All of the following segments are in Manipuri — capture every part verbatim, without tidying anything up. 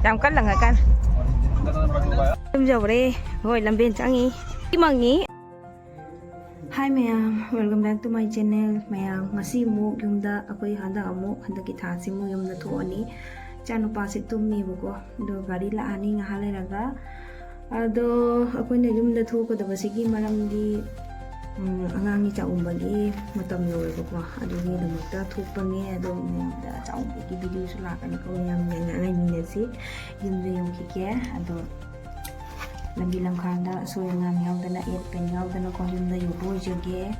ꯌꯥꯝ ꯀꯟꯅ ꯂꯪꯉꯀꯥꯟ꯫ ꯌꯨꯝ ꯌꯧꯔꯦ꯫ ꯍꯣꯏ, ꯂꯝꯕꯦꯟ ꯆꯪꯉꯤ꯫ ꯃꯪꯉꯤ꯫ Hi ꯃꯌꯥꯝ, welcome back to my channel꯫ ꯃꯌꯥꯝ, ꯉꯁꯤ ꯑꯃꯨꯛ ꯌꯨꯝꯗ, ꯑꯩꯈꯣꯏ ꯍꯟꯗꯛ ꯑꯃꯨꯛ, ꯍꯟꯗꯛꯀꯤ ꯊꯥꯁꯤ ꯑꯃꯨꯛ ꯌꯨꯝꯗ ꯊꯣꯛꯑꯅꯤ꯫ ꯏꯆꯥꯅꯨꯄꯥꯁꯦ ꯇꯨꯝꯃꯦꯕꯀꯣ, ꯑꯗꯣ ꯒꯥꯔꯤ ꯂꯥꯛꯑꯅꯤ ꯉꯥꯏꯍꯥꯛ ꯂꯩꯔꯒ꯫ ꯑꯗꯣ ꯑꯩꯈꯣꯏꯅ ꯌꯨꯝꯗ ꯊꯣꯛꯀꯗꯕꯁꯤꯒꯤ ꯃꯔꯝꯗꯤ, ꯎꯝ, ꯑꯉꯥꯡꯒꯤ ꯆꯥꯛꯎꯝꯕꯒꯤ ꯃꯇꯝ ꯌꯧꯔꯦꯕꯀꯣ, ꯑꯗꯨꯒꯤꯗꯃꯛꯇ ꯊꯣꯛꯄꯅꯦ꯫ ꯑꯗꯣ ꯃꯌꯥꯝꯗ ꯆꯥꯛꯎꯝꯕꯒꯤ videoꯁꯨ ꯂꯥꯛꯀꯅꯤꯀꯣ, ꯃꯌꯥꯝ ꯌꯦꯡꯉꯒ ꯂꯩꯃꯤꯟꯅꯁꯤ꯫ ꯌꯨꯝꯗ ꯌꯧꯈꯤꯒꯦ꯫ ꯑꯗꯣ ꯂꯝꯕꯤ ꯂꯝꯈꯥꯡꯗ ꯑꯁꯣꯏ ꯑꯉꯥꯝ ꯌꯥꯎꯗꯅ, ꯑꯦꯠ ꯄꯦꯟ ꯌꯥꯎꯗꯅꯀꯣ, ꯌꯨꯝꯗ ꯌꯧꯕ ꯑꯣꯏꯖꯒꯦ꯫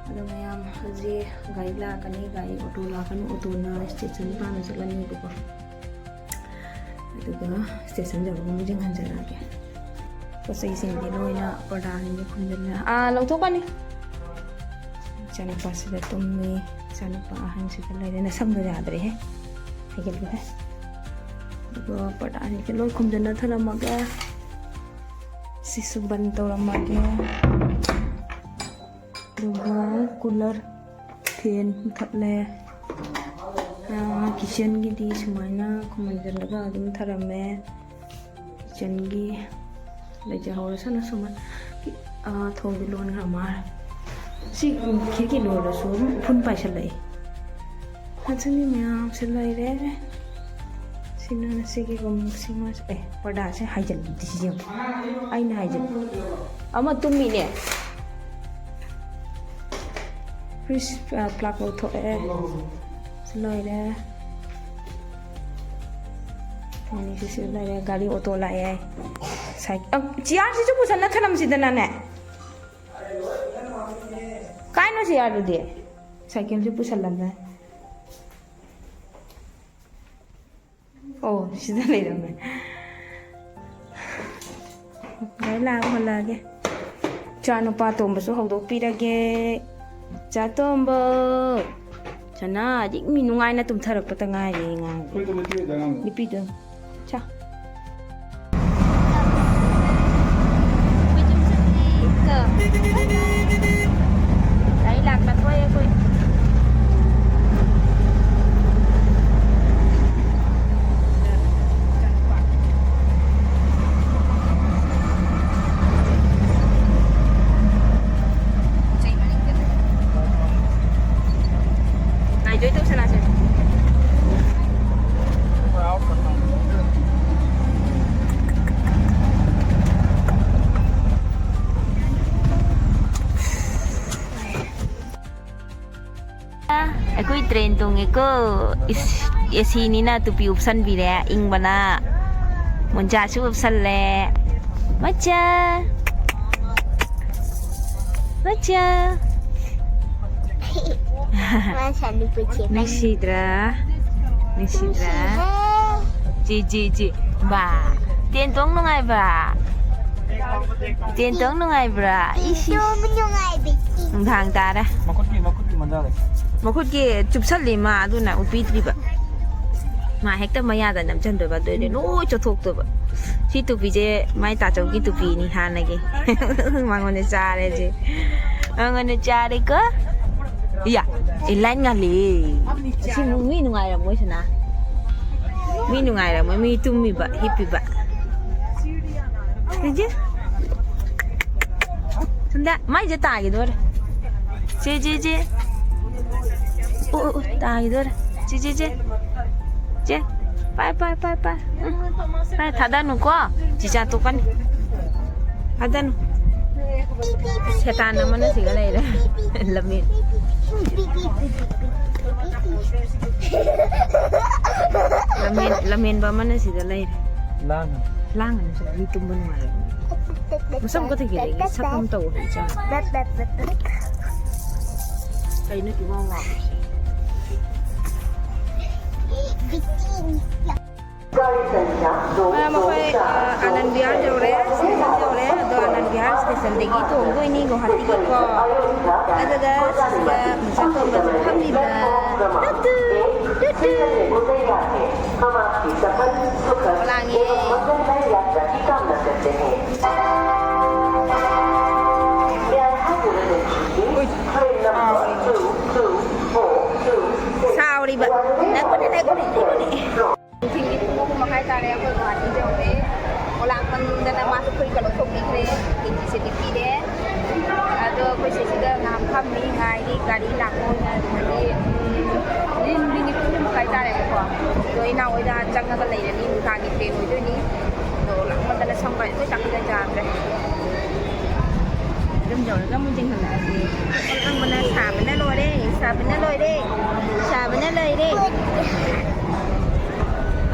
ꯑꯗꯣ ꯃꯌꯥꯝ, ꯍꯧꯖꯤꯛ ꯒꯥꯔꯤ ꯂꯥꯛꯀꯅꯤ, ꯒꯥꯔꯤ, ꯑꯣꯇꯣ ꯂꯥꯛꯀꯅꯤ, ꯑꯣꯇꯣꯅ station ꯇꯥꯟꯅ ꯆꯠꯂꯅꯤꯕꯀꯣ꯫ ꯑꯗꯨꯒ station ꯌꯧꯔꯒ ꯑꯃꯨꯛ ꯌꯦꯡꯍꯟꯖꯔꯛꯑꯒꯦ꯫ ꯄꯣꯠ ꯆꯩꯁꯤꯡꯗꯤ ꯂꯣꯏꯅ ꯄꯔꯗꯥꯁꯤꯡꯗꯤ ꯈꯨꯝꯖꯤꯜꯂꯦ꯫ ꯑꯥ, ꯂꯧꯊꯣꯛꯀꯅꯤ꯫ ꯏꯆꯥꯅꯨꯄꯥꯁꯤꯗ ꯇꯨꯝꯃꯤ꯫ ꯏꯆꯥꯅꯨꯄꯥ ꯑꯍꯟꯁꯤꯗ ꯂꯩꯔꯦ꯫ ꯅꯁꯝꯗꯣ ꯌꯥꯗ꯭ꯔꯦꯍꯦ꯫ ꯍꯥꯏꯒꯠꯂꯨꯍꯦ꯫ ꯑꯗꯨꯒ ꯄꯔꯗꯥꯁꯤꯡꯁꯦ ꯂꯣꯏ ꯈꯨꯝꯖꯤꯟꯅ ꯊꯅꯝꯃꯒ ꯁꯤꯁꯨ ꯕꯟ ꯇꯧꯔꯝꯃꯒꯦ꯫ ꯑꯗꯨꯒ cooler, fan ꯃꯨꯊꯠꯂꯦ꯫ ꯑꯥ, kitchenꯒꯤꯗꯤ ꯁꯨꯃꯥꯏꯅ ꯈꯨꯝꯖꯤꯜꯂꯒ ꯑꯗꯨꯝ ꯊꯔꯝꯃꯦ꯫ Kitchenꯒꯤ ꯂꯩꯖꯍꯧꯔꯁꯅꯨ ꯁꯨꯃꯥꯏ-, ꯑꯥ, ꯊꯣꯡꯗꯤ ꯂꯣꯟꯈ꯭ꯔ ꯃꯥꯜꯂꯦ꯫ ꯁꯤ ꯈꯤꯔꯀꯤ ꯂꯣꯜꯂꯁꯨ ꯑꯗꯨꯝ ꯎꯐꯨꯟ ꯄꯥꯏꯁꯜꯂꯛꯏ꯫ ꯑꯗꯨꯅꯤ ꯃꯌꯥꯝꯁꯦ ꯂꯩꯔꯦ꯫ ꯁꯤꯅ ꯁꯤꯒꯤ ꯔꯨꯝ, ꯁꯤꯃ-, ꯑꯦ, ꯄꯔꯗꯥꯁꯦ ꯍꯥꯏꯖꯤꯜꯂꯤꯗꯤ ꯁꯤ ꯌꯦꯡꯉꯨ꯫ ꯑꯩꯅ ꯍꯥꯏꯖꯤꯜꯂꯤ꯫ ꯑꯃ ꯇꯨꯝꯃꯤꯅꯦ꯫ Fridge, ꯑ, plug ꯂꯧꯊꯣꯛꯑꯦ꯫ ꯁꯤ ꯂꯣꯏꯔꯦ꯫ ꯑꯅꯤꯁꯤ ꯁꯤ ꯂꯣꯏꯔꯦ꯫ ꯒꯥꯔꯤ ꯑꯣꯇꯣ ꯂꯥꯛꯑꯦ꯫ ꯁꯥꯏ-, ꯑ, chairꯁꯤꯁꯨ ꯄꯨꯁꯟꯅ ꯊꯅꯝꯁꯤꯗꯅꯅꯦ꯫ ꯀꯥꯏꯅꯣ chairꯗꯨꯗꯤ? Cycleꯁꯨ ꯄꯨꯁꯜꯂꯝꯃꯦ꯫ ꯑꯣ, ꯁꯤꯗ ꯂꯩꯔꯝꯃꯦ꯫ ꯒꯥꯔꯤ ꯂꯥꯛꯑꯒ ꯍꯜꯂꯛꯑꯒꯦ꯫ ꯏꯆꯥ ꯅꯨꯄꯥ ꯇꯣꯝꯕꯁꯨ ꯍꯧꯗꯣꯛꯄꯤꯔꯒꯦ꯫ ꯏꯆꯥ ꯇꯣꯝꯕ! ꯁꯅꯥ, ꯍꯧꯖꯤꯛ ꯃꯤ ꯅꯨꯡꯉꯥꯏꯅ ꯇꯨꯝꯊꯔꯛꯄꯇ ꯉꯥꯏꯔꯤ ꯑꯉꯥꯡ꯫ ꯑꯩꯈꯣꯏꯗ ꯂꯩꯇꯦ ꯑꯉꯥꯡ꯫ ꯅꯨꯄꯤꯗꯣ꯫ ꯆꯥ꯫ ꯒꯥꯔꯤ ꯂꯥꯛꯄ ꯊꯣꯛꯑꯦ ꯑꯩꯈꯣꯏ꯫ ꯇ꯭ꯔꯦꯟ ꯇꯣꯡꯉꯦꯀꯣ꯫ ꯏꯁ, ꯑꯦ ꯁꯤꯅꯤꯅ ꯇꯨꯄꯤ ꯎꯞꯁꯟꯕꯤꯔꯦ, ꯏꯪꯕꯅ꯫ ꯃꯣꯟꯖꯥꯁꯨ ꯎꯞꯁꯜꯂꯦ꯫ ꯃꯆꯥ꯫ ꯃꯆꯥ꯫ ꯃꯥ ꯁꯥꯟꯅꯄꯣꯠꯁꯦ ꯅꯨꯡꯁꯤꯗ꯭ꯔꯥ? ꯅꯨꯡꯁꯤꯗ꯭ꯔꯥ? ꯅꯨꯡꯁꯤꯍꯦ꯫ ꯆꯤ, ꯆꯤ, ꯆꯤ꯫ ꯕꯥ꯫ ꯇ꯭ꯔꯦꯟ ꯇꯣꯡ ꯅꯨꯡꯉꯥꯏꯕ꯭ꯔꯥ? ꯇ꯭ꯔꯦꯟ ꯇꯣꯡ ꯅꯨꯡꯉꯥꯏꯕ꯭ꯔꯥ? ꯏꯁ, ꯏꯁ꯫ ꯇꯣꯡꯕ ꯅꯨꯡꯉꯥꯏꯕꯁꯤ꯫ ꯅꯨꯡꯗꯥꯡ ꯇꯥꯔꯦ꯫ ꯃꯈꯨꯠꯀꯤ, ꯃꯈꯨꯠꯀꯤ ꯃꯟꯗꯥꯔꯦ꯫ ꯃꯈꯨꯠꯀꯤ ꯆꯨꯞꯁꯜꯂꯤ ꯃꯥ, ꯑꯗꯨꯅ ꯎꯞꯄꯤꯗ꯭ꯔꯤꯕ꯫ ꯃꯥ ꯍꯦꯛꯇ ꯃꯌꯥꯗ ꯅꯝꯁꯤꯟꯗꯣꯏꯕ, ꯑꯗꯨꯏꯗꯤ ꯂꯣꯏ ꯆꯣꯠꯊꯣꯛꯇꯣꯏꯕ꯫ ꯁꯤ ꯇꯨꯄꯤꯁꯦ ꯃꯥꯏ ꯇꯥꯆꯧꯒꯤ ꯇꯨꯄꯤꯅꯤ ꯍꯥꯟꯅꯒꯤ꯫ ꯃꯉꯣꯟꯗ ꯆꯥꯔꯦ ꯁꯤ꯫ ꯃꯉꯣꯟꯗ ꯆꯥꯔꯦꯀꯣ꯫ ꯏꯌꯥ, ꯑꯦ, ꯂꯥꯏꯠ ꯉꯥꯜꯂꯤ꯫ ꯑꯁꯤ ꯃꯤ ꯅꯨꯡꯉꯥꯏꯔꯝꯃꯣꯏ ꯁꯅꯥ꯫ ꯃꯤ ꯅꯨꯡꯉꯥꯏꯔꯝꯃꯣꯏ, ꯃꯤ ꯇꯨꯝꯃꯤꯕ, ꯍꯤꯞꯄꯤꯕ꯫ ꯁꯤꯁꯦ꯫ ꯁꯣꯝꯗ ꯃꯥꯏꯁꯦ ꯇꯥꯈꯤꯗꯣꯔꯦ꯫ ꯆꯦ, ꯆꯦ, ꯆꯦ꯫ ꯑꯣ, ꯑꯣ, ꯑꯣ, ꯇꯥꯈꯤꯗꯣꯔꯦ꯫ ꯆꯦ, ꯆꯦ, ꯆꯦ꯫ ꯆꯦ꯫ ꯄꯥꯏ, ꯄꯥꯏ, ꯄꯥꯏ, ꯄꯥꯏ꯫ ꯎꯝ꯫ ꯄꯥꯏ, ꯊꯥꯗꯅꯨꯀꯣ꯫ ꯆꯤꯆꯥ ꯇꯣꯛꯀꯅꯤ꯫ ꯊꯥꯗꯅꯨ꯫ ꯁꯦꯇꯥꯟ ꯑꯃꯅ ꯁꯤꯗ ꯂꯩꯔꯦ꯫ ꯂꯝꯍꯦꯟ-, ꯂꯝꯍꯦꯟ-, ꯂꯝꯍꯦꯟꯕ ꯑꯃꯅ ꯁꯤꯗ ꯂꯩꯔꯦ꯫ ꯂꯥꯡꯒꯅꯨ꯫ ꯂꯥꯡꯒꯅꯨ ꯁꯤꯗ, ꯃꯤ ꯇꯨꯝꯕ ꯅꯨꯡꯉꯥꯏꯔꯣꯏ꯫ ꯃꯁꯝ ꯀꯛꯊꯠꯈꯤꯗꯦ, ꯑꯩꯒꯤ ꯁꯛ ꯑꯃ ꯇꯧꯕ ꯏꯆꯥ꯫ ꯀꯩꯅꯣ ꯏꯋꯥ ꯋꯥꯕꯁꯦ? ꯃꯈꯣꯏ, ꯑ, ꯑꯥꯅꯟ ꯕꯤꯍꯥꯔ ꯌꯧꯔꯦ, ꯁ꯭ꯇꯦꯁꯟ ꯌꯧꯔꯦ꯫ ꯑꯗꯣ ꯑꯥꯅꯟ ꯕꯤꯍꯥꯔ ꯁ꯭ꯇꯦꯁꯟꯗꯒꯤ ꯇꯣꯡꯗꯣꯏꯅꯤ ꯒꯨꯋꯥꯍꯥꯇꯤꯒꯤꯀꯣ꯫ ꯑꯗꯨꯒ ꯁꯤꯁꯤꯗ ꯃꯆꯥ ꯇꯣꯝꯕꯁꯨ ꯐꯝꯃꯤꯕ꯫ ꯇꯨ, ꯇꯨ, ꯇꯨ, ꯇꯨ꯫ ꯄꯣꯂꯥꯡꯉꯦ꯫ ꯁꯥꯎꯔꯤꯕ꯫ ꯅꯥꯏꯈꯣꯅꯦ, ꯅꯥꯏꯈꯣꯅꯦ, ꯅꯥꯏꯈꯣꯅꯦ꯫ ꯅꯨꯡꯊꯤꯜꯒꯤ ꯄꯨꯡ ꯑꯍꯨꯝ ꯃꯈꯥꯏ ꯇꯥꯔꯦ, ꯑꯩꯈꯣꯏ ꯒꯨꯋꯥꯍꯥꯇꯤ ꯌꯧꯔꯦ꯫ ꯄꯣꯂꯥꯡꯃꯟꯗꯅ ꯃꯥꯁꯨ ꯐꯨꯔꯤꯠꯀ ꯂꯧꯊꯣꯛꯄꯤꯈ꯭ꯔꯦ, ꯇꯤꯟꯒꯤꯁꯦ ꯂꯤꯠꯄꯤꯔꯦ꯫ ꯑꯗꯣ ꯑꯩꯈꯣꯏ ꯁꯤꯁꯤꯗ ꯉꯥꯏꯍꯥꯛ ꯐꯝꯃꯤ, ꯉꯥꯏꯔꯤ, ꯒꯥꯔꯤ ꯂꯥꯛꯄ ꯑꯣꯏꯅ꯫ ꯑꯗꯨꯗꯤ, ꯎꯝ, ꯅꯨꯡꯊꯤꯜꯒꯤ ꯄꯨꯡ ꯑꯍꯨꯝ ꯃꯈꯥꯏ ꯇꯥꯔꯦꯕꯀꯣ꯫ ꯑꯗꯣ ꯏꯅꯥꯎ ꯍꯣꯏꯗ ꯆꯪꯉꯒ ꯂꯩꯔꯅꯤ, ꯅꯨꯡꯗꯥꯡꯒꯤ ꯇ꯭ꯔꯦꯟ ꯑꯣꯏꯗꯣꯏꯅꯤ꯫ ꯑꯗꯣ ꯂꯥꯛꯃꯟꯗꯅ ꯁꯝꯒ ꯂꯣꯏ ꯇꯥꯈꯠꯂꯦ, ꯌꯥꯗ꯭ꯔꯦ꯫ ꯑꯗꯨꯝ ꯌꯧꯔꯒ ꯑꯃꯨꯛ ꯌꯦꯡꯍꯜꯂꯛꯑꯒꯦ꯫ ꯄꯣꯂꯥꯡꯕꯅ ꯁꯥꯕꯅ ꯂꯣꯏꯔꯦ꯫ ꯁꯥꯕꯅ ꯂꯣꯏꯔꯦ꯫ ꯁꯥꯕꯅ ꯂꯣꯏꯔꯦ꯫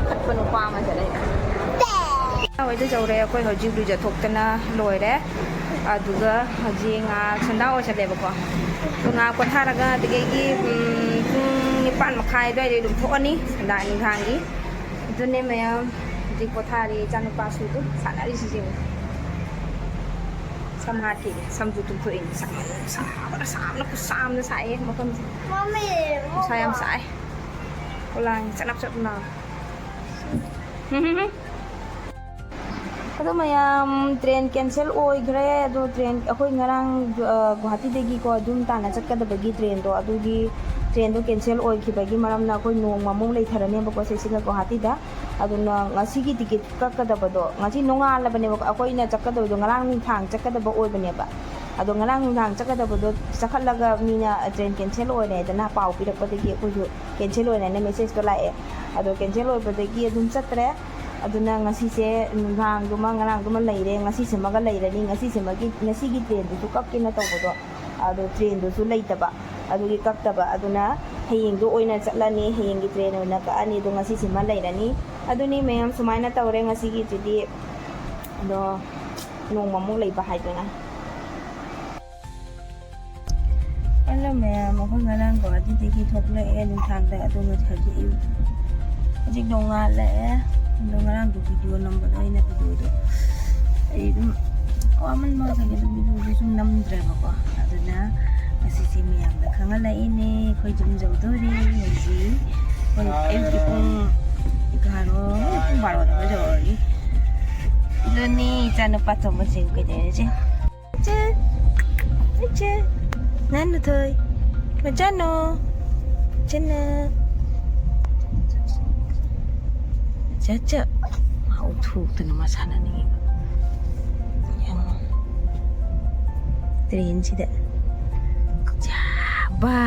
ꯑꯈꯠꯄ ꯅꯨꯄꯥ ꯑꯃꯁꯦ ꯂꯩꯔꯦ꯫ ꯍꯣꯏꯗ ꯌꯧꯔꯦ꯫ ꯑꯩꯈꯣꯏ ꯍꯧꯖꯤꯛ ꯂꯨꯖꯊꯣꯛꯇꯅ ꯂꯣꯏꯔꯦ꯫ ꯑꯗꯨꯒ ꯍꯧꯖꯤꯛ ꯉꯥꯏꯍꯥꯛ ꯁꯟꯗꯥ ꯑꯣꯏꯁꯜꯂꯦꯕꯀꯣ꯫ ꯑꯗꯨ ꯉꯥꯏꯍꯥꯛ ꯄꯣꯊꯥꯔꯒ ꯑꯗꯨꯗꯒꯤ, ꯎꯝ, ꯄꯨꯡ ꯅꯤꯄꯥꯟ ꯃꯈꯥꯏ ꯑꯗꯨꯋꯥꯏꯗ ꯑꯗꯨꯝ ꯊꯣꯛꯑꯅꯤ ꯁꯟꯗꯥ ꯅꯨꯡꯗꯥꯡꯒꯤ꯫ ꯑꯗꯨꯅꯦ ꯃꯌꯥꯝ ꯍꯧꯖꯤꯛ ꯄꯣꯊꯥꯔꯤ꯫ ꯏꯆꯥꯅꯨꯄꯥꯁꯨ ꯑꯗꯨꯝ ꯁꯥꯟꯅꯔꯤꯁꯤꯁꯦ꯫ ꯁꯝ ꯍꯥꯠꯈꯤꯒꯦ꯫ ꯁꯝꯁꯨ ꯇꯨꯝꯊꯣꯛꯏꯅꯤ꯫ ꯁꯥꯕꯅ, ꯁꯥꯕꯅ ꯈꯨꯠꯁꯥ ꯑꯃ ꯁꯥꯏꯌꯦ ꯃꯐꯝꯁꯦ꯫ ꯃꯝꯃꯤ, ꯅꯨꯡꯁꯥ ꯌꯥꯝ ꯁꯥꯏ꯫ ꯈꯣꯂꯥꯡ ꯆꯅꯞ ꯆꯅꯞ ꯂꯥꯎ꯫ ꯑꯗꯣ ꯃꯌꯥꯝ, ꯇ꯭ꯔꯦꯟ ꯀꯦꯟꯁꯦꯜ ꯑꯣꯏꯈ꯭ꯔꯦ꯫ ꯑꯗꯣ ꯇ꯭ꯔꯦꯟ, ꯑꯩꯈꯣꯏ ꯉꯔꯥꯡ, ꯑ, ꯒꯨꯍꯥꯇꯤꯗꯒꯤꯀꯣ ꯌꯨꯝ ꯇꯥꯟꯅ ꯆꯠꯀꯗꯕꯒꯤ ꯇ꯭ꯔꯦꯟꯗꯣ, ꯑꯗꯨꯒꯤ ꯇ꯭ꯔꯦꯟꯗꯣ ꯀꯦꯟꯁꯦꯜ ꯑꯣꯏꯈꯤꯕꯒꯤ ꯃꯔꯝꯅ ꯑꯩꯈꯣꯏ ꯅꯣꯡꯃꯃꯨꯛ ꯂꯩꯊꯔꯅꯦꯕꯀꯣ ꯁꯤꯁꯤꯒ ꯒꯨꯍꯥꯇꯤꯗ꯫ ꯑꯗꯨꯅ ꯉꯁꯤꯒꯤ ꯇꯤꯀꯦꯠ ꯀꯛꯀꯗꯕꯗꯣ, ꯉꯁꯤ ꯅꯣꯡꯉꯥꯜꯂꯕꯅꯦꯕꯀꯣ꯫ ꯑꯩꯈꯣꯏꯅ ꯆꯠꯀꯗꯕꯗꯣ ꯉꯔꯥꯡ ꯅꯨꯡꯗꯥꯡ ꯆꯠꯀꯗꯕ ꯑꯣꯏꯕꯅꯦꯕ꯫ ꯑꯗꯣ ꯉꯔꯥꯡ ꯅꯨꯡꯗꯥꯡ ꯆꯠꯀꯗꯕꯗꯣ ꯆꯠꯈꯠꯂꯒ ꯃꯤꯅ ꯇ꯭ꯔꯦꯟ ꯀꯦꯟꯁꯦꯜ ꯑꯣꯏꯔꯦ ꯍꯥꯏꯗꯅ ꯄꯥꯎ ꯄꯤꯔꯛꯄꯗꯒꯤ ꯑꯩꯈꯣꯏꯁꯨ ꯀꯦꯟꯁꯦꯜ ꯑꯣꯏꯔꯦꯅ ꯃꯦꯁꯦꯖꯇꯣ ꯂꯥꯛꯑꯦ꯫ ꯑꯗꯣ ꯀꯦꯟꯁꯦꯜ ꯑꯣꯏꯕꯗꯒꯤ ꯑꯗꯨꯝ ꯆꯠꯇ꯭ꯔꯦ꯫ ꯑꯗꯨꯅ ꯉꯁꯤꯁꯦ ꯅꯨꯡꯗꯥꯡꯗꯨꯃ, ꯉꯔꯥꯡꯗꯨꯃ ꯂꯩꯔꯦ꯫ ꯉꯁꯤꯁꯤꯃꯒ ꯂꯩꯔꯅꯤ꯫ ꯉꯁꯤꯁꯤꯃꯒꯤ, ꯉꯁꯤꯒꯤ ꯇ꯭ꯔꯦꯟꯗꯨꯁꯨ ꯀꯛꯀꯦꯅ ꯇꯧꯕꯗꯣ, ꯑꯗꯣ ꯇ꯭ꯔꯦꯟꯗꯨꯁꯨ ꯂꯩꯇꯕ꯫ ꯑꯗꯨꯒꯤ ꯀꯛꯇꯕ꯫ ꯑꯗꯨꯅ ꯍꯌꯦꯡꯗꯣ ꯑꯣꯏꯅ ꯆꯠꯂꯅꯤ꯫ ꯍꯌꯦꯡꯒꯤ ꯇ꯭ꯔꯦꯟ ꯑꯣꯏꯅ ꯀꯛꯑꯅꯤ꯫ ꯑꯗꯣ ꯉꯁꯤꯁꯤꯃ ꯂꯩꯔꯅꯤ꯫ ꯑꯗꯨꯅꯤ ꯃꯌꯥꯝ, ꯁꯨꯃꯥꯏꯅ ꯇꯧꯔꯦ ꯉꯁꯤꯒꯤꯁꯤꯗꯤ꯫ ꯑꯗꯣ ꯅꯣꯡꯃꯃꯨꯛ ꯂꯩꯕ ꯍꯥꯏꯗꯨꯅ꯫ ꯍꯜꯂꯣ ꯃꯌꯥꯝ, ꯑꯩꯈꯣꯏ ꯉꯔꯥꯡ ꯒꯨꯋꯥꯍꯥꯇꯤꯗꯒꯤ ꯊꯣꯛꯂꯛꯑꯦ ꯅꯨꯡꯗꯥꯡꯗ꯫ ꯑꯗꯣ ꯉꯁꯤ ꯍꯧꯖꯤꯛ ꯑꯌꯨꯛ, ꯍꯧꯖꯤꯛ ꯅꯣꯡꯉꯥꯜꯂꯛꯑꯦ꯫ ꯑꯗꯣ ꯉꯔꯥꯡꯗꯣ ꯚꯤꯗꯤꯑꯣ ꯅꯝꯕꯗꯣ, ꯑꯩꯅ ꯚꯤꯗꯤꯑꯣꯗꯣ ꯑꯩ ꯑꯗꯨꯝ ꯋꯥꯃꯟꯕ ꯉꯁꯥꯏꯒꯤ ꯑꯗꯨꯝ ꯚꯤꯗꯤꯑꯣꯗꯣ ꯁꯨꯝ ꯅꯝꯗ꯭ꯔꯦꯕꯀꯣ꯫ ꯑꯗꯨꯅ ꯉꯁꯤꯁꯦ ꯃꯌꯥꯝꯗ ꯈꯪꯍꯜꯂꯛꯏꯅꯦ꯫ ꯑꯩꯈꯣꯏ ꯌꯨꯝ ꯌꯧꯗꯣꯔꯦ ꯍꯧꯖꯤꯛ꯫ ꯑꯩꯈꯣꯏ ꯑꯌꯨꯛꯀꯤ ꯄꯨꯡ ꯑꯦꯒꯥꯔꯣ, ꯄꯨꯡ ꯕꯥꯔꯣꯗ ꯌꯧꯔꯅꯤ꯫ ꯑꯗꯨꯅꯤ ꯏꯆꯥꯅꯨꯄꯥ ꯑꯇꯣꯝꯕꯁꯤꯡ ꯀꯩꯗꯧꯔꯤꯁꯦ꯫ ꯏꯆꯦ, ꯏꯆꯦ, ꯅꯪ ꯅꯊꯣꯏ, ꯃꯆꯥꯅꯣ, ꯏꯆꯦꯅ꯫ ꯆꯠ, ꯆꯠ꯫ ꯃꯥ ꯎꯊꯣꯛꯇꯅ ꯃꯥ ꯁꯥꯟꯅꯅꯤꯡꯉꯤꯕ꯫ ꯌꯦꯡꯉꯣ꯫ ꯇ꯭ꯔꯦꯟꯁꯤꯗ꯫ ꯆꯥ, ꯕꯥ,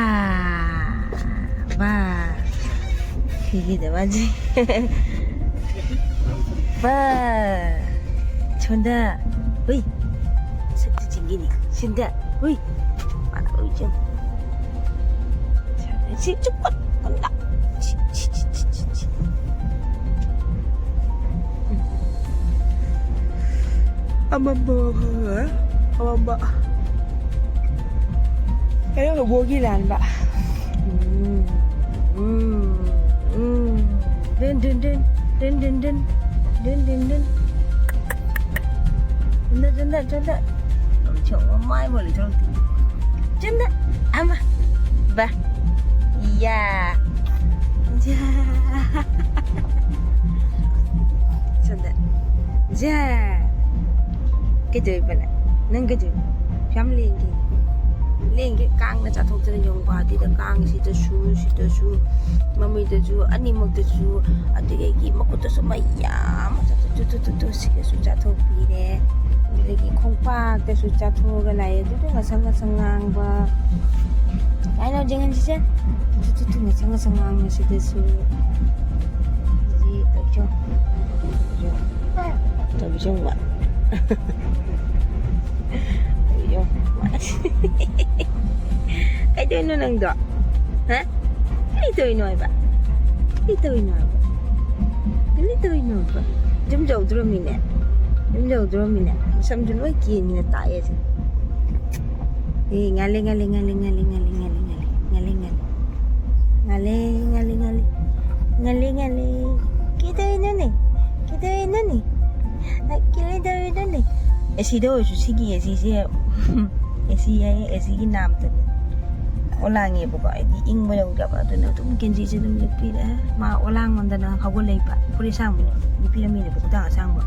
ꯕꯥ꯫ ꯁꯤꯒꯤꯗ ꯃꯥꯁꯦ꯫ ꯕꯥ꯫ ꯁꯣꯝꯗ꯫ ꯍꯨꯏ꯫ ꯁꯛꯇ ꯆꯤꯡꯒꯤꯅꯤ꯫ ꯁꯤꯟꯗ꯫ ꯍꯨꯏ꯫ ꯃꯥꯅ ꯍꯨꯏ ꯆꯤꯡ꯫ ꯁꯤ ꯆꯨꯞꯄ ꯀꯟꯅ꯫ ꯁꯤ, ꯁꯤ, ꯁꯤ, ꯁꯤ, ꯁꯤ, ꯁꯤ꯫ ꯑꯃꯝꯕ ꯃꯐꯝꯗ ꯑꯃꯝꯕ꯫ ꯀꯩꯅꯣ ꯕꯣꯒꯤ ꯂꯥꯟꯕ꯫ ꯎꯝ, ꯎꯝ, ꯎꯝ꯫ ꯗꯤꯟ, ꯗꯤꯟ, ꯗꯤꯟ, ꯗꯤꯟ, ꯗꯤꯟ, ꯗꯤꯟ, ꯗꯤꯟ, ꯗꯤꯟ, ꯗꯤꯟ꯫ ꯆꯨꯝꯗ, ꯆꯨꯝꯗ, ꯆꯨꯝꯗ꯫ ꯂꯣꯏꯊꯣꯛ, ꯃꯃꯥꯏꯕꯨ ꯂꯣꯏꯊꯣꯛꯇꯦ꯫ ꯆꯨꯝꯗ꯫ ꯑꯃ꯫ ꯕꯥ꯫ ꯌꯥ꯫ ꯌꯥ꯫ ꯆꯨꯝꯗ꯫ ꯌꯥ꯫ ꯀꯩꯗꯧꯔꯤꯕ ꯅꯪ? ꯅꯪ ꯀꯩꯗꯧꯔꯤꯕ? ꯌꯥꯝ ꯂꯦꯡꯒꯦ꯫ ꯂꯦꯡꯒꯦ꯫ ꯀꯥꯡꯅ ꯆꯥꯊꯣꯛꯇꯅ ꯌꯦꯡꯉꯨ꯫ ꯒꯨꯍꯥꯇꯤꯗ ꯀꯥꯡ ꯁꯤꯗꯁꯨ, ꯁꯤꯗꯁꯨ, ꯃꯃꯩꯗꯁꯨ, ꯑꯅꯤꯃꯛꯇꯁꯨ, ꯑꯗꯨꯗꯒꯤ ꯃꯈꯨꯠꯇꯁꯨ ꯃꯌꯥꯝ ꯑꯃ ꯇꯨ, ꯇꯨ, ꯇꯨ, ꯇꯨ, ꯇꯨ, ꯁꯤꯗꯁꯨ ꯆꯥꯊꯣꯛꯄꯤꯔꯦ꯫ ꯑꯗꯨꯗꯒꯤ ꯈꯣꯡꯄꯥꯛꯇꯁꯨ ꯆꯥꯊꯣꯛꯑꯒ ꯂꯥꯛꯑꯦ꯫ ꯑꯗꯨꯗ ꯉꯁꯪ ꯉꯁꯪ ꯉꯥꯡꯕ꯫ ꯀꯥꯏꯅ ꯍꯧꯖꯤꯛ ꯍꯟꯁꯤꯁꯦ꯫ ꯇꯨ, ꯇꯨ, ꯇꯨ, ꯉꯁꯪ ꯉꯁꯪ ꯉꯥꯡꯕ ꯁꯤꯗꯁꯨ꯫ ꯑꯗꯨꯗꯤ ꯇꯧꯖꯧ꯫ ꯇꯧꯖꯧꯕ꯫ ꯇꯧꯖꯧ꯫ ꯀꯩꯗꯧꯔꯤꯅꯣ ꯅꯪꯗꯣ? ꯍꯥ? ꯀꯩ ꯇꯧꯔꯤꯅꯣ ꯍꯥꯏꯕ? ꯀꯩ ꯇꯧꯔꯤꯅꯣ ꯍꯥꯏꯕ? ꯀꯩ ꯇꯧꯔꯤꯅꯣ ꯍꯥꯏꯕ? ꯌꯨꯝ ꯌꯧꯗ꯭ꯔꯣꯃꯤꯅꯦ? ꯌꯨꯝ ꯌꯧꯗ꯭ꯔꯣꯃꯤꯅꯦ? ꯃꯁꯝꯁꯨ ꯂꯣꯏ ꯀꯦꯟꯒꯤꯅ ꯇꯥꯛꯑꯦ ꯑꯁꯦ꯫ ꯑꯦ, ꯉꯥꯂꯦ, ꯉꯥꯂꯦ, ꯉꯥꯂꯦ꯫ ꯉꯥꯂꯦ, ꯉꯥꯂꯦ, ꯉꯥꯂꯦ꯫ ꯉꯥꯂꯦ, ꯉꯥꯂꯦ꯫ ꯀꯩꯗꯧꯔꯤꯅꯣꯅꯦ? ꯀꯩꯗꯧꯔꯤꯅꯣꯅꯦ? ꯅꯪ ꯀꯩꯗꯧꯔꯤꯅꯣꯅꯦ? ꯑꯦꯁꯤꯗ ꯑꯣꯏꯔꯁꯨ ꯁꯤꯒꯤ ꯑꯦꯁꯤꯁꯦ, ꯑꯦꯁꯤ ꯍꯥꯏꯌꯦ, ꯑꯦꯁꯤꯒꯤ ꯅꯥꯝꯇꯅꯤ꯫ ꯑꯣꯂꯥꯡꯉꯦꯕꯀꯣ, ꯑꯩꯗꯤ ꯏꯪꯕ ꯌꯧꯗꯕ, ꯑꯗꯨꯅ ꯑꯗꯨꯝ ꯒꯦꯟꯖꯤꯁꯦ ꯑꯗꯨꯝ ꯂꯤꯠꯄꯤꯔꯦ꯫ ꯃꯥ ꯑꯣꯂꯥꯡꯃꯟꯗꯅ ꯍꯧꯒꯠꯂꯛꯏꯕ, ꯐꯨꯔꯤꯠ ꯑꯁꯥꯡꯕ ꯂꯤꯠꯄꯤꯔꯝꯃꯤꯅꯦꯕ, ꯈꯨꯗꯥꯡ ꯑꯁꯥꯡꯕ꯫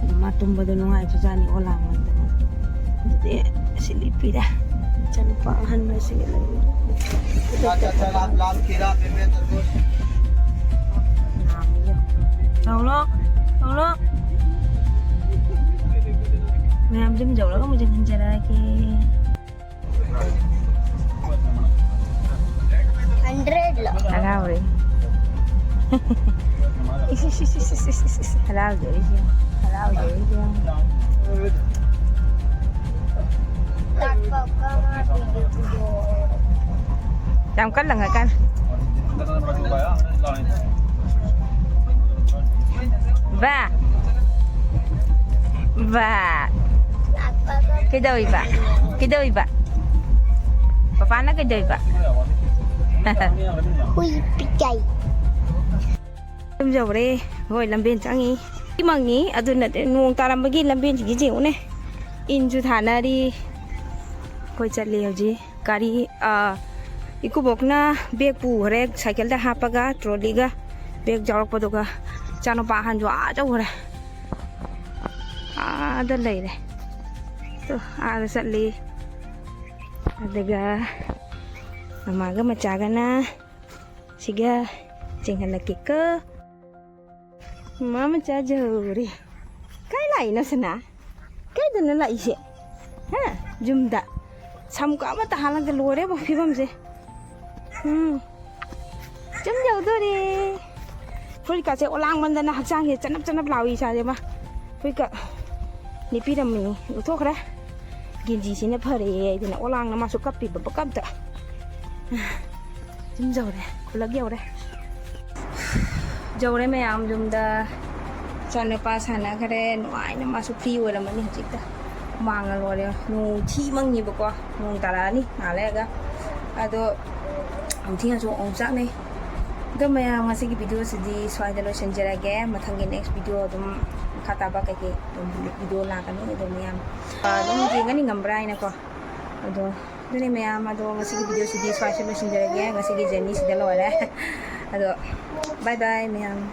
ꯑꯗꯨ ꯃꯥ ꯇꯨꯝꯕꯗꯣ ꯅꯨꯡꯉꯥꯏꯇ꯭ꯔꯖꯥꯠꯅꯤ ꯑꯣꯂꯥꯡꯃꯟꯗꯅ꯫ ꯑꯗꯨꯗꯤ ꯑꯁꯤ ꯂꯤꯠꯄꯤꯔꯦ꯫ ꯏꯆꯥꯅꯨꯄꯥ ꯑꯍꯟ ꯑꯁꯤꯒ ꯂꯩꯔꯦ꯫ ꯆꯥ, ꯆꯥ, ꯆꯥ, ꯂꯥꯝ, ꯂꯥꯝ, ꯈꯤꯔꯥ, ꯄꯦꯄꯦ, ꯇꯔꯕꯨꯖ꯫ ꯂꯥꯝꯃꯤꯌꯦ꯫ ꯂꯧꯔꯣ, ꯂꯧꯔꯣ꯫ ꯃꯌꯥꯝ ꯌꯨꯝ ꯌꯧꯔꯒ ꯑꯃꯨꯛ ꯍꯟꯖꯔꯛꯑꯒꯦ꯫ ꯍꯟꯗ꯭ꯔꯦꯠꯂꯣ? ꯍꯔꯥꯎꯔꯦ꯫ ꯏꯁ, ꯏꯁ, ꯏꯁ, ꯏꯁ, ꯏꯁ, ꯏꯁ, ꯏꯁ, ꯍꯔꯥꯎꯖꯔꯤꯁꯦ ꯌꯦꯡꯉꯨ, ꯍꯔꯥꯎꯖꯔꯤꯁꯦ ꯌꯦꯡꯉꯨ꯫ ꯇꯥꯠ ꯄꯥꯞꯀ ꯉꯥ ꯄꯤꯕꯤꯕꯗꯣ꯫ ꯌꯥꯝ ꯀꯜꯂꯉ ꯀꯥꯟ ꯕꯥ ꯕꯥ ꯀꯩꯗꯧꯏꯕ? ꯀꯩꯗꯧꯏꯕ? ꯄꯄꯥꯅ ꯀꯩꯗꯧꯏꯕ? ꯍꯨꯏ ꯄꯤꯖꯩ꯫ ꯌꯨꯝ ꯌꯧꯔꯦ꯫ ꯍꯣꯏ, ꯂꯝꯕꯦꯟ ꯆꯪꯉꯤ꯫ ꯃꯪꯉꯤ꯫ ꯑꯗꯨꯅ ꯅꯣꯡ ꯇꯥꯔꯝꯕꯒꯤ ꯂꯝꯕꯦꯟꯁꯤꯡꯁꯤ ꯌꯦꯡꯉꯨꯅꯦ꯫ ꯏꯟꯁꯨ ꯊꯥꯅꯔꯤ꯫ ꯑꯩꯈꯣꯏ ꯆꯠꯂꯤ ꯍꯧꯖꯤꯛ꯫ ꯒꯥꯔꯤ, ꯑꯥ, ꯏꯀꯨꯕꯣꯛꯅ ꯕꯦꯒ ꯄꯨꯈ꯭ꯔꯦ, ꯁꯥꯏꯀꯜꯗ ꯍꯥꯞꯄꯒ, ꯇ꯭ꯔꯣꯂꯤꯒ, ꯕꯦꯒ ꯌꯥꯎꯔꯛꯄꯗꯨꯒ꯫ ꯏꯆꯥꯅꯨꯄꯥ ꯑꯍꯟꯁꯨ ꯑꯥ ꯆꯧꯈ꯭ꯔꯦ, ꯑꯥꯗ ꯂꯩꯔꯦ꯫ ꯇꯣ, ꯑꯥꯗ ꯆꯠꯂꯤ꯫ ꯑꯗꯨꯒ ꯃꯃꯥꯒ ꯃꯆꯥꯒꯅ ꯁꯤꯒ ꯆꯤꯡꯍꯜꯂꯛꯀꯦꯀꯣ꯫ ꯃꯃꯥ ꯃꯆꯥ ꯌꯧꯔꯦ꯫ ꯀꯥꯏ ꯂꯥꯛꯏꯅꯣ ꯁꯅꯥ? ꯀꯥꯏꯗꯅꯣ ꯂꯥꯛꯏꯁꯦ? ꯍꯥ? ꯌꯨꯝꯗ꯫ ꯁꯝꯀꯥ ꯑꯃꯠꯇ ꯍꯥꯜꯂꯒ ꯂꯣꯏꯔꯦꯕꯣ ꯐꯤꯕꯝꯁꯦ꯫ ꯎꯝ꯫ ꯌꯨꯝ ꯌꯧꯗꯣꯔꯦ꯫ ꯐꯨꯔꯤꯠꯀꯥꯁꯦ ꯑꯣꯂꯥꯡꯃꯟꯗꯅ ꯍꯛꯆꯥꯡꯁꯦ ꯆꯅꯞ ꯆꯅꯞ ꯂꯥꯎꯏ ꯏꯁꯥꯁꯦ ꯃꯥ꯫ ꯐꯨꯔꯤꯠꯀ ꯂꯤꯠꯄꯤꯔꯝꯃꯤꯅꯤ꯫ ꯂꯧꯊꯣꯛꯈ꯭ꯔꯦ꯫ ꯒꯦꯟꯖꯤꯁꯤꯅ ꯐꯔꯦ ꯑꯩꯗꯅ ꯑꯣꯂꯥꯡꯅ ꯃꯥꯁꯨ ꯀꯞꯄꯤꯕ ꯄꯀꯞꯇ꯫ ꯌꯨꯝ ꯌꯧꯔꯦ꯫ ꯈꯨꯂꯛ ꯌꯧꯔꯦ꯫ ꯌꯧꯔꯦ ꯃꯌꯥꯝ ꯌꯨꯝꯗ꯫ ꯏꯆꯥꯅꯨꯄꯥ ꯁꯥꯟꯅꯈ꯭ꯔꯦ꯫ ꯅꯨꯡꯉꯥꯏꯅ ꯃꯥꯁꯨ ꯐ꯭ꯔꯤ ꯑꯣꯏꯔꯝꯃꯅꯤ ꯍꯧꯖꯤꯛꯇ꯫ ꯍꯨꯃꯥꯡꯅ ꯂꯣꯏꯔꯦ꯫ ꯅꯣꯡ ꯊꯤ ꯃꯪꯉꯤꯕꯀꯣ꯫ ꯅꯣꯡ ꯇꯥꯔꯛꯑꯅꯤ ꯉꯥꯏꯍꯥꯛ ꯂꯩꯔꯒ꯫ ꯑꯗꯣ ꯌꯥꯝ ꯊꯤꯅꯁꯨ ꯑꯣꯝꯆꯥꯛꯅꯩ꯫ ꯑꯗꯣ ꯃꯌꯥꯝ ꯉꯁꯤꯒꯤ ꯚꯤꯗꯤꯑꯣꯁꯤꯗꯤ ꯁ꯭ꯋꯥꯏꯗ ꯂꯣꯏꯁꯤꯟꯖꯔꯒꯦ꯫ ꯃꯊꯪꯒꯤ ꯅꯦꯛꯁ ꯚꯤꯗꯤꯑꯣ ꯑꯗꯨꯝ ꯃꯈꯥ ꯇꯥꯕ ꯀꯩꯀꯩ ꯑꯗꯨꯝ ꯚꯤꯗꯤꯑꯣ ꯂꯥꯛꯀꯅꯤ꯫ ꯑꯗꯣ ꯃꯌꯥꯝ ꯑꯗꯨꯝ ꯌꯦꯡꯒꯅꯤ ꯉꯝꯕ꯭ꯔꯥ ꯍꯥꯏꯅꯀꯣ꯫ ꯑꯗꯣ ꯑꯗꯨꯅꯦ ꯃꯌꯥꯝ, ꯑꯗꯣ ꯉꯁꯤꯒꯤ ꯚꯤꯗꯤꯑꯣꯁꯤꯗꯤ ꯁ꯭ꯋꯥꯏꯁꯤꯗ ꯂꯣꯏꯁꯤꯟꯖꯔꯒꯦ꯫ ꯉꯁꯤꯒꯤ ꯖꯔꯅꯤꯁꯤꯗ ꯂꯣꯏꯔꯦ꯫ ꯑꯗꯣ bye bye ꯃꯌꯥꯝ꯫